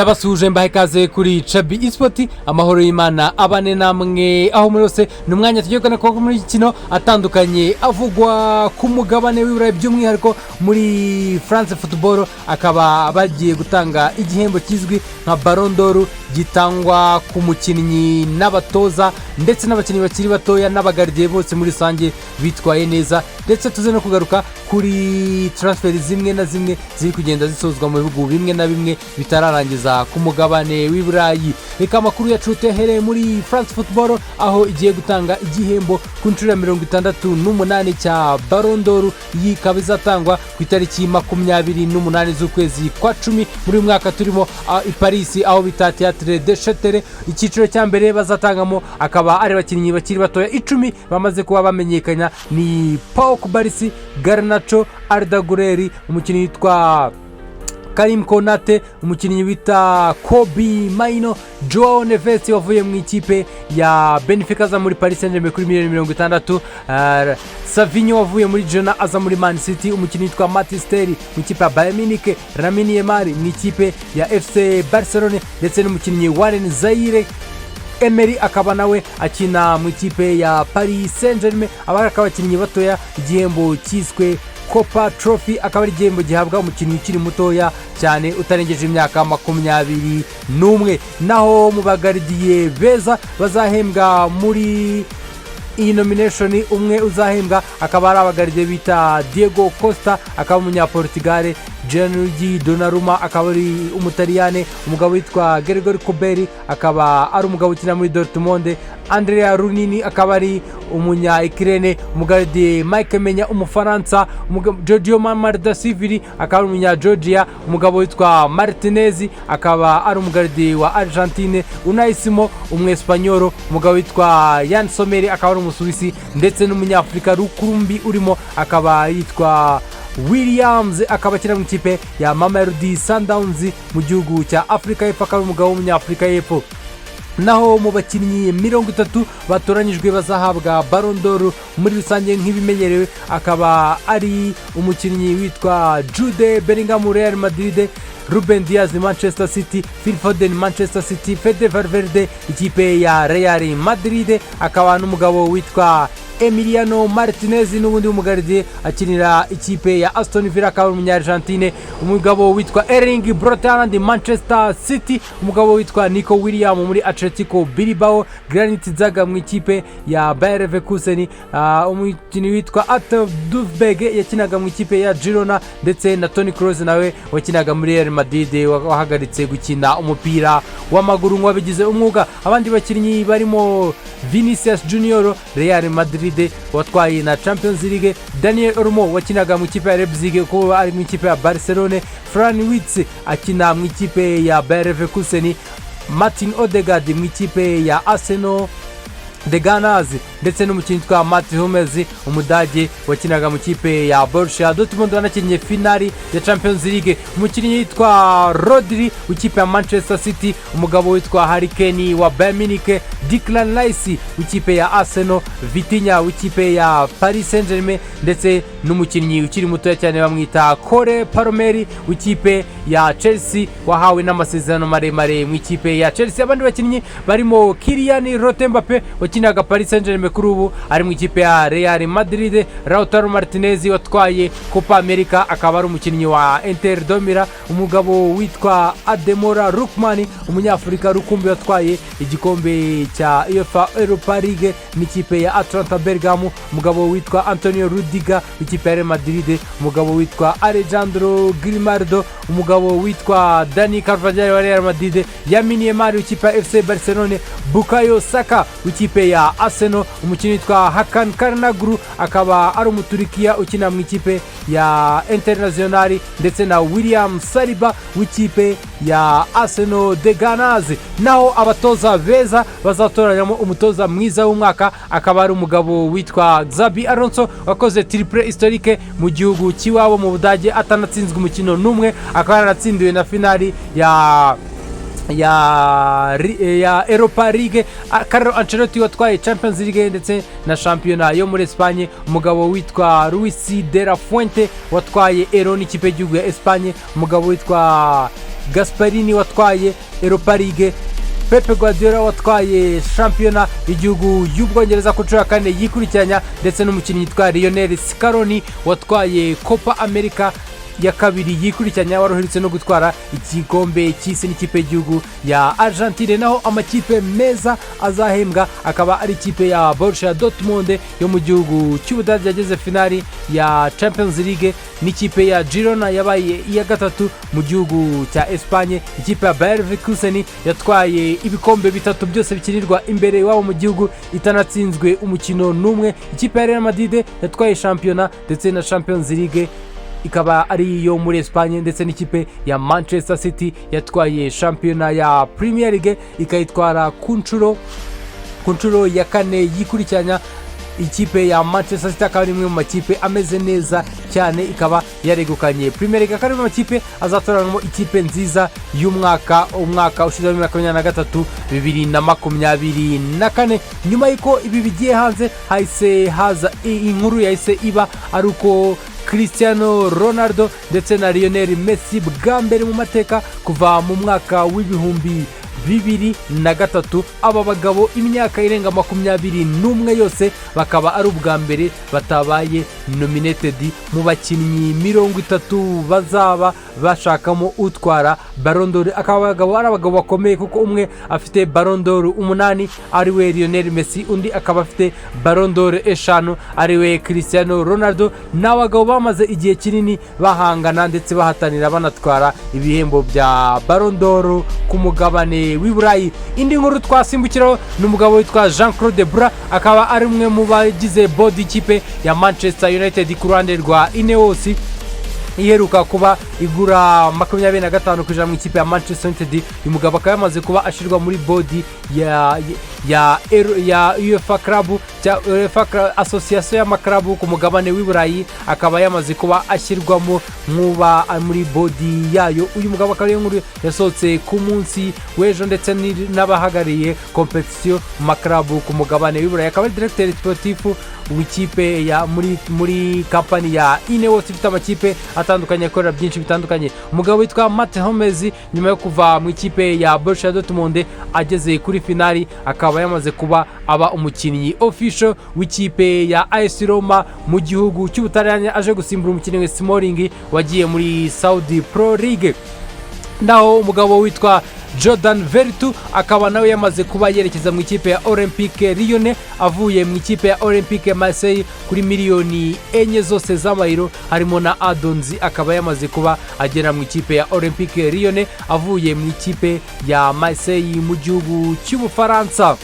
Ndabasuhuje, mbahe ikaze kuri Cabi Esport. Amahoro y'Imana abane namwe aho muri hose. Ni umwanya tugiye kuganira ku mikino atandukanye avugwa ku mugabane w'Iburayi, by'umwihariko muri France Football, akaba bagiye gutanga igihembo kizwi nka Ballon d'Or, gitangwa ku mukinnyi n'abatoza ndetse n'abakinnyi bakiri batoya n'abagaridiye bose muri rusange bitwaye neza. Ndetse tuze no kugaruka kuri transfer zimwe na zimwe ziri kugenda zisozwa mu bihugu bimwe na bimwe bitararangiza ku mugabane w'i Burayi. Reka amakuru yacu tuyahereye muri France Football, aho igiye gutanga igihembo ku nshuro ya 68 cya Ballon d'Or. Iyi ikaba izatangwa ku itariki 28 z'ukwezi kwa 10 muri uyu mwaka turimo, i Paris, aho bita Théâtre de Châtelet. Icyiciro cya mbere bazatangamo akaba ari abakinnyi bakiri batoya 10 bamaze kuba bamenyekana, ni Pau Cubarsi, Garnacho, Arda Guler, umukinnyi witwa Karim Konate, umukinnyi bita Kobbie Mainoo, Joao Neves wavuye mu ikipe ya Benfica aza muri Paris Saint Germain kuri miliyoni 60, Savinho wavuye muri Girona aza muri Man City, umukinnyi witwa Mathys Tel mu ikipe ya Bayern Munich, Lamine Yamal mu ikipe ya FC Barcelone, ndetse n'umukinnyi Warren Zaire Emery akaba nawe akina mu ikipe ya Paris Saint Germain. Aba akaba abakinnyi batoya. Igihembo cyiswe Kopa Trophy akaba ari igihembo gihabwa umukinnyi ukiri mutoya cyane utarengeje imyaka 21. Naho mu bagaridiye beza bazahembwa muri iyi nomination, umwe uzahembwa akaba ari abagaridiye bita Diego Costa, akaba umunyaportugal, Gianluigi Donnarumma akaba ari Umutaliyane, umugabo witwa Gregor Kobel akaba ari umugabo ukina muri Dortmund, Andrea Lunin akaba ari umunya Ukraine, umugardiye Mike Maignan Umufaransa, Giorgio Mamardashvili akaba ari umunya Georgia, umugabo witwa Martinez akaba ari umugardiye wa Argentine, Unai Simon Umwesipanyoro, umugabo witwa Yann Sommer akaba ari Umusuwisi, ndetse n'Umunyafurika rukumbi urimo akaba yitwa Williams, akaba akina mu ikipe ya Mamelodi Sundowns mu gihugu cya Afurika y'Epfo, akaba ari umugabo w'Umunyafurika y'Epfo. Naho mu bakinnyi 30 batoranyijwe bazahabwa Ballon d'Or muri rusange nk'ibimenyerewe, akaba ari umukinnyi witwa Jude Bellingham, Real Madrid, Ruben Dias, Manchester City, Phil Foden, Manchester City, Fede Valverde, ikipe ya Real Madrid, akaba n'umugabo witwa Emiliano Martinez, n'ubundi w'umugaridiye akinira ikipe ya Aston Villa, akaba ari Umunyargentine, umugabo witwa Erling Braut Haaland, Manchester City, umugabo witwa Nico William muri Atletico Bilbao, Granit Xhaka mu ikipe ya Bayer Leverkusen, umukinnyi witwa Artur Dovbyk yakinaga mu ikipe ya Girona, ndetse na Toni Kroos nawe wakinaga muri Real Madrid wahagaritse gukina umupira w'amaguru nk'uwabigize umwuga. Abandi bakinnyi barimo Vinicius Junior, Real Madrid, watwaye na Champions League, Daniel Olmo wakinaga mu ikipe ya Leipzig kuba ari mu ikipe ya Barcelone, Florian Wirtz akina mu ikipe ya Bayer Leverkusen, Martin Odegaard mu ikipe ya Arsenal The Gunners, ndetse n'umukinnyi witwa Mats Hummels, Umudage wakinaga mu kipe ya Borussia Dortmund, wanakinnye finali ya Champions League, umukinnyi witwa Rodri w'ikipe ya Manchester City, umugabo witwa Harry Kane wa Bayern Munich, Declan Rice w'ikipe ya Arsenal, Vitinha w'ikipe ya Paris Saint Germain, ndetse n'umukinnyi ukiri mutoya cyane bamwita Cole Palmer w'ikipe ya Chelsea, wahawe n'amasezerano maremare mu ikipe ya Chelsea. Abandi bakinnyi barimo Kylian Mbappe wakinaga Paris Saint Germain, kuri ubu ari mu ikipe ya Real Madrid, Lautaro Martinez watwaye Copa America, akaba ari umukinnyi wa Inter de Milan, umugabo witwa Ademola Lookman, Umunyafurika rukumbi watwaye igikombe cya UEFA Europa League n'ikipe ya Atalanta Bergamo, umugabo witwa Antonio Rudiger w'ikipe ya Real Madrid, umugabo witwa Alejandro Grimaldo, umugabo witwa Dani Carvajal wa Real Madrid, Lamine Yamal w'ikipe ya FC Barcelone, Bukayo Saka w'ikipe ya Arsenal, umukinnyi witwa Hakan Calhanoglu akaba ari Umuturikiya ukina mu ikipe ya Internazionale, ndetse na William Saliba w'ikipe ya Arsenal The Gunners. Naho abatoza beza bazatoranyamo umutoza mwiza w'umwaka akaba ari umugabo witwa Xabi Alonso, wakoze triplé historique mu gihugu cy'iwabo mu Budage atanatsinzwe umukino n'umwe, akaba yaranatsindiwe na finali ya Europa League, Carlo Ancelotti watwaye Champions League ndetse na shampiyona yo muri Espagne, umugabo witwa Luis de la Fuente watwaye Euro n'ikipe y'igihugu ya Espagne, umugabo witwa Gasperini watwaye Europa League, Pep Guardiola watwaye shampiyona y'igihugu y'Ubwongereza ku nshuro ya kane yikurikiranya, ndetse n'umukinnyi witwa Lionel Scaloni watwaye Copa America ya kabiri yikurikiranya, wari uherutse no gutwara igikombe cy'isi n'ikipe y'igihugu ya Argentine. Naho amakipe meza azahembwa akaba ari ikipe ya Borussia Dortmund yo mu gihugu cy'Ubudage yageze finali ya Champions League, n'ikipe ya Girona yabaye iya gatatu mu gihugu cya Espagne, ikipe ya Bayer Leverkusen yatwaye ibikombe bitatu byose bikinirwa imbere iwabo mu gihugu itanatsinzwe umukino n'umwe, ikipe ya Real Madrid yatwaye shampiyona ndetse na Champions League ikaba ari iyo muri Espagne, ndetse n'ikipe ya Manchester City yatwaye shampiyona ya Premier League ikayitwara ku nshuro ya kane yikurikiranya. Ikipe ya Manchester City akaba ari imwe mu makipe ameze neza cyane, ikaba yaregukanye Premier League, akaba ari mu makipe azatoranwamo ikipe nziza y'umwaka, umwaka ushize wa 2023, 2024. Nyuma y'uko ibi bigiye hanze, hahise haza inkuru yahise iba ari uko Cristiano Ronaldo ndetse na Lionel Messi bwa mbere mu mateka kuva mu mwaka wa 2003, aba bagabo imyaka irenga 21 yose, bakaba ari ubwa mbere batabaye nominated mu bakinnyi 30 bazaba bashakamo utwara Ballon d'Or. Akaba abagabo ari abagabo bakomeye, kuko umwe afite Ballon d'Or umunani ariwe Lionel Messi, undi akaba afite Ballon d'Or eshanu ariwe Cristiano Ronaldo. Ni abagabo bamaze igihe kinini bahangana ndetse bahatanira banatwara ibihembo bya Ballon d'Or ku mugabane w'i Burayi. Indi nkuru twasimbukiraho ni umugabo witwa Jean Claude Blanc, akaba ari umwe mu bagize board y'ikipe ya Manchester United ku ruhande rwa Ineos iheruka kuba igura 25% mu ikipe ya Manchester United. Uyu mugabo akaba yamaze kuba ashyirwa muri board ya UEFA Club, UEFA Association y'ama club ku mugabane w'i Burayi, akaba yamaze kuba ashyirwamo nk'uba muri board yayo. Uyu mugabo akaba ariyo nkuru yasohotse ku munsi w'ejo, ndetse n'abahagarariye compétition mu ma club ku mugabane w'i Burayi. Akaba ari directeur sportif w'ikipe ya muri company ya Ineos ifite amakipe atandukanye akorera byinshi bitandukanye. Umugabo witwa Mats Hummels, nyuma yo kuva mu ikipe ya Borussia Dortmund ageze kuri finali, akaba yamaze kuba aba umukinnyi official w'ikipe ya AS Roma mu gihugu cy'Ubutaliyani, aje gusimbura umukinnyi we Smalling wagiye muri Saudi Pro League. Naho umugabo witwa Jordan Veretout akaba nawe yamaze kuba yerekeza mu ikipe ya Olympique Lyon avuye mu ikipe ya Olympique Marseille kuri miliyoni 4 zose z'amayero harimo na add-ons, akaba yamaze kuba agera mu ikipe ya Olympique Lyon avuye mu ikipe ya Marseille mu gihugu cy'Ubufaransa.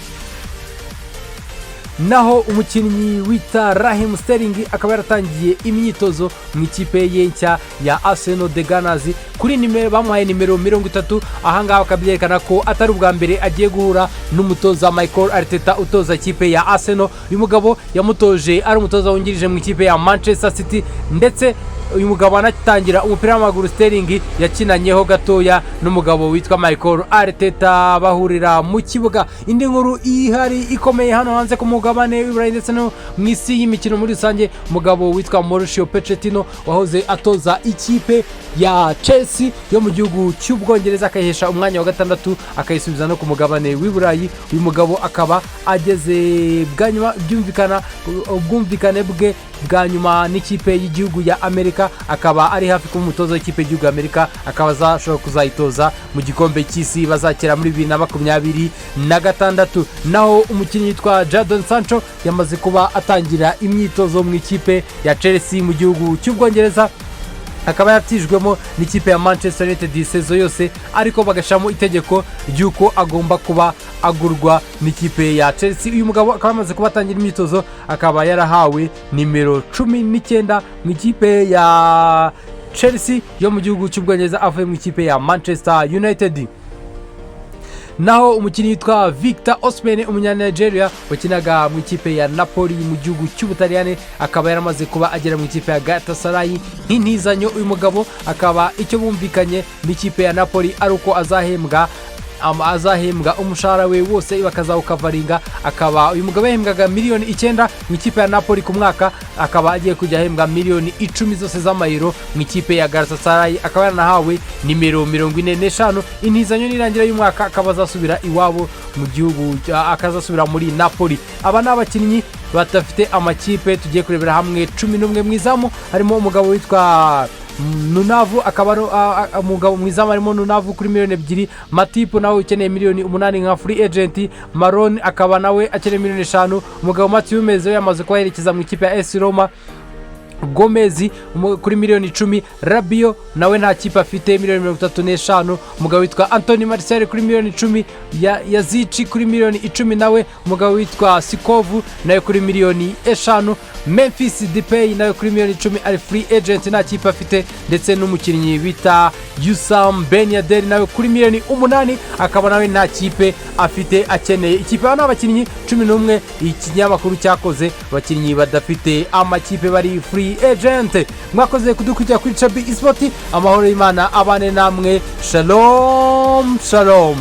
Naho umukinnyi wita Raheem Sterling akaba yaratangiye imyitozo mu ikipe ye nshya ya Arsenal The Gunners kuri nimero bamuhaye, nimero 30. Ahangaha bakabyerekana ko atari ubwa mbere agiye guhura n'umutoza Michael Arteta utoza ikipe ya Arsenal. Uyu mugabo yamutoje ari umutoza wungirije mu ikipe ya Manchester City, ndetse uyu mugabo anatangira umupira w'amaguru, Sterling yakinanyeho gatoya n'umugabo witwa Michael Arteta bahurira mu kibuga. Indi nkuru ihari ikomeye hano hanze ku mugabane w'Iburayi ndetse no mu isi y'imikino muri rusange, umugabo witwa Mauricio Pochettino wahoze atoza ikipe ya Chelsea yo mu gihugu cy'Ubwongereza, akayihesha umwanya wa gatandatu, akayisubiza no ku mugabane w'i Burayi, uyu mugabo akaba ageze bwa nyuma byumvikana ubwumvikane bwe bwa nyuma n'ikipe y'igihugu ya Amerika, akaba ari hafi kuba umutoza w'ikipe y'igihugu ya Amerika, akaba azashobora kuzayitoza mu gikombe cy'isi bazakira muri 2026. Naho umukinnyi witwa Jadon Sancho yamaze kuba atangira imyitozo mu ikipe ya Chelsea mu gihugu cy'Ubwongereza, akaba yatijwemo n'ikipe ya Manchester United saison yose, ariko bagashyiramo itegeko ry'uko agomba kuba agurwa n'ikipe ya Chelsea. Uyu mugabo akaba yamaze kuba atangira imyitozo, akaba yarahawe nimero 19 mu ikipe ya Chelsea yo mu gihugu cy'Ubwongereza avuye mu ikipe ya Manchester United. Naho umukinnyi witwa Victor Osimhen, umunyanigeria wakinaga mu ikipe ya Napoli mu gihugu cy'Ubutaliyani, akaba yaramaze kuba agera mu ikipe ya Galatasaray nk'intizanyo. Uyu mugabo akaba icyo bumvikanye n'ikipe ya Napoli ari uko azahembwa Azahembwa umushahara we wose, bakazawukavaringa. Akaba uyu mugabo yahembwaga miliyoni 9 mu ikipe ya Napoli ku mwaka, akaba agiye kujya ahembwa miliyoni 10 zose z'amayero mu ikipe ya Galatasaray, akaba yaranahawe nimero 45. Intizanyo nirangira y'umwaka akaba azasubira iwabo mu gihugu, akazasubira muri Napoli. Aba ni abakinnyi badafite amakipe tugiye kurebera hamwe 11. Mu izamu harimo umugabo witwa Nunavu, akaba ari umugabo mu izamu harimo Nunavu kuri miliyoni 2, Matip nawe ukeneye miliyoni 8 nka free agent, Maron akaba nawe akeneye miliyoni 5, umugabo Mathieu Meze yamaze kuba yerekeza mu ikipe ya AS Roma, Gomez kuri miliyoni 10, Rabiot nawe nta kipe afite, miliyoni 35, umugabo witwa Anthony Martial kuri miliyoni 10, Yazici kuri miliyoni 10 nawe, umugabo witwa Sikovu nawe kuri miliyoni 5, Memphis Depay nawe kuri miliyoni 10, ari free agent, nta kipe afite, ndetse n'umukinnyi bita Wissam Ben Yedder nawe kuri miliyoni 8, akaba nawe nta kipe afite, akeneye ikipe. Aba ni abakinnyi 11 ikinyamakuru cyakoze, abakinnyi badafite amakipe, bari free agent. Mwakoze kudukurikira kuri Chabi Esport. Amahoro y'Imana abane namwe. Shalom shalom.